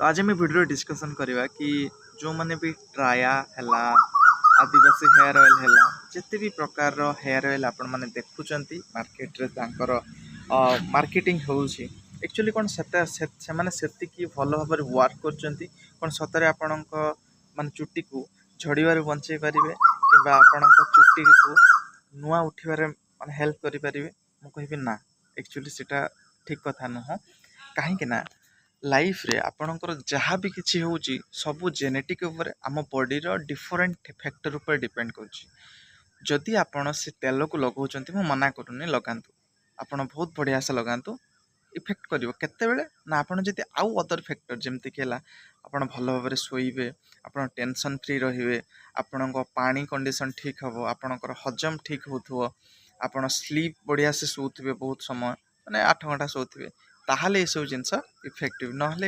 ଆଜି ଆମେ ଭିଡ଼ିଓରେ ଡିସ୍କସନ୍ କରିବା କି ଯେଉଁମାନେ ବି ଟ୍ରାୟା ହେଲା, ଆଦିବାସୀ ହେୟାର ଅଏଲ୍ ହେଲା, ଯେତେ ବି ପ୍ରକାରର ହେୟାର ଅଏଲ୍ ଆପଣମାନେ ଦେଖୁଛନ୍ତି ମାର୍କେଟରେ, ତାଙ୍କର ମାର୍କେଟିଂ ହେଉଛି, ଆକ୍ଚୁଆଲି କ'ଣ ସେତେ ସେମାନେ ସେତିକି ଭଲ ଭାବରେ ୱାର୍କ କରୁଛନ୍ତି? କ'ଣ ସତରେ ଆପଣଙ୍କ ମାନେ ଚୁଟିକୁ ଝଡ଼ିବାରୁ ବଞ୍ଚେଇ ପାରିବେ କିମ୍ବା ଆପଣଙ୍କ ଚୁଟିକୁ ନୂଆ ଉଠିବାରେ ମାନେ ହେଲ୍ପ କରିପାରିବେ? ମୁଁ କହିବି ନା, ଆକ୍ଚୁଆଲି ସେଇଟା ଠିକ୍ କଥା ନୁହଁ। କାହିଁକି ନା ଲାଇଫରେ ଆପଣଙ୍କର ଯାହା ବି କିଛି ହେଉଛି, ସବୁ ଜେନେଟିକ୍ ଉପରେ, ଆମ ବଡ଼ିର ଡିଫରେଣ୍ଟ ଫ୍ୟାକ୍ଟର ଉପରେ ଡିପେଣ୍ଡ କରୁଛି। ଯଦି ଆପଣ ସେ ତେଲକୁ ଲଗାଉଛନ୍ତି, ମୁଁ ମନା କରୁନି, ଲଗାନ୍ତୁ ଆପଣ, ବହୁତ ବଢ଼ିଆ ସେ ଲଗାନ୍ତୁ। ଇଫେକ୍ଟ କରିବ କେତେବେଳେ ନା ଆପଣ ଯଦି ଆଉ ଅଦର ଫ୍ୟାକ୍ଟର, ଯେମିତିକି ହେଲା ଆପଣ ଭଲ ଭାବରେ ଶୋଇବେ, ଆପଣ ଟେନସନ୍ ଫ୍ରି ରହିବେ, ଆପଣଙ୍କ ପାଣି କଣ୍ଡିସନ୍ ଠିକ୍ ହେବ, ଆପଣଙ୍କର ହଜମ ଠିକ୍ ହେଉଥିବ, ଆପଣ ସ୍ଲିପ୍ ବଢ଼ିଆ ସେ ଶୋଉଥିବେ, ବହୁତ ସମୟ ମାନେ 8 ଘଣ୍ଟା ଶୋଉଥିବେ, ତାହେଲେ ଏସବୁ ଜିନିଷ ଇଫେକ୍ଟିଭ୍। ନହେଲେ